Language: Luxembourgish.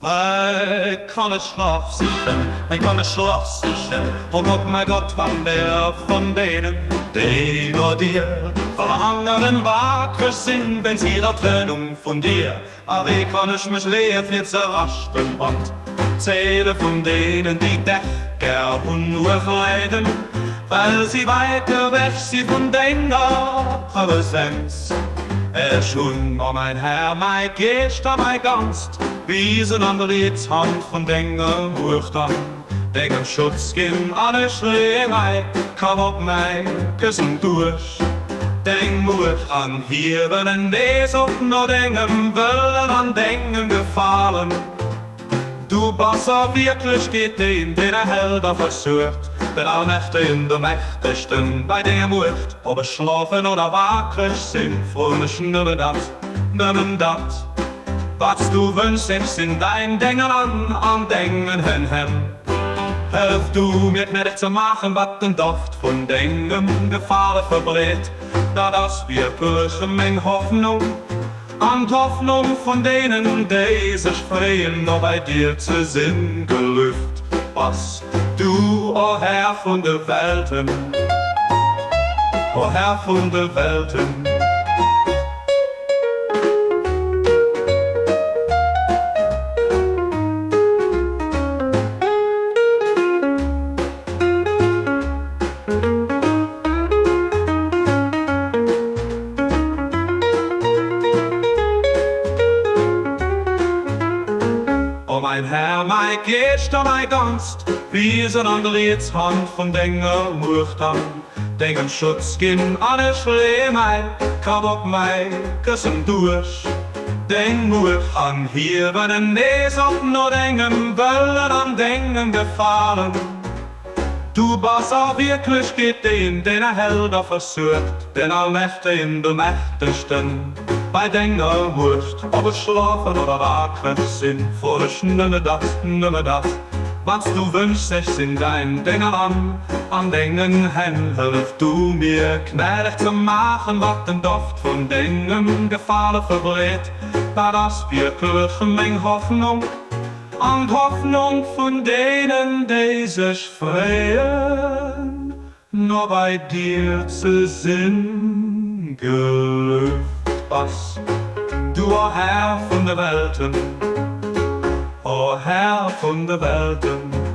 Mei kann ech Schlaf sichen, mei kann ech Schlaf sichen, O Gott, mei Gott, wann der von denen, déi no dir verlangeren, wakreg sinn wéinst hirer Trennung vun dir. A wéi kann ech mech leeë fir ze raschten, wann d'Zéile vun deenen, déi dech gär hunn, uerg leiden, well si wäit ewech si vun denger Presenz? Ech hunn, o mäin Här, mäi Geescht a mäi Ganzt wisen an der Rietshand vun denger Muecht an dengem Schutz ginn, an ech leeë mäi Kapp op mäi Këssen duerch deng Muecht an hiewen en nees op no dengem Wëllen an dengem Gefalen. Du bass a Wierklechkeet deen, deen är Held a versuergt, den Allmächtegen, de Mächtegsten. Bei denger Muecht, ob ech schlofen oder wakreg sinn, froen ech nëmme dat, nëmmen dat, wat s du wënschs, ech sinn däin Dénger an an dengen Hänn. Hëllef du mir gnädeg ze maachen, wat den Doft vun dengem Gefale verbreet, dat ass wierklech meng Hoffnung. An d'Hoffnung vun deenen, déi sech freeën, no bei dir ze sinn. Gelüft bass du, o Här vun de Welten, o Här vun de Welten. O mein Här, mei Geescht a mei Ganzt wiesen an der Rietshand vun denger Muecht an dengem Schutz ginn, an ech leeë mäi Kapp op mäi Këssen duerch deng Muecht an hiewen en nees op no dengem Wëllen an dengem Gefalen. Du bass a Wierklechkeet deen, deen är Helder versuergt, den Allmächtegen, de Mächtegsten. Bei denger Muecht, ob ech schlofen oder wakreg sinn, froen ech nëmme dat, nëmme dat, wat s du wënschs, ech sinn däin Dénger an an dengen Hänn. Hëllef du mir, gnädeg ze maachen, wat den Doft vun dengem Gefale verbreet, dat ass wierklech meng Hoffnung. An d'Hoffnung vun deenen, déi sech freeën, no bei dir ze sinn. Gelueft bass du, o Här vun de Welten, o Här vun de Welten.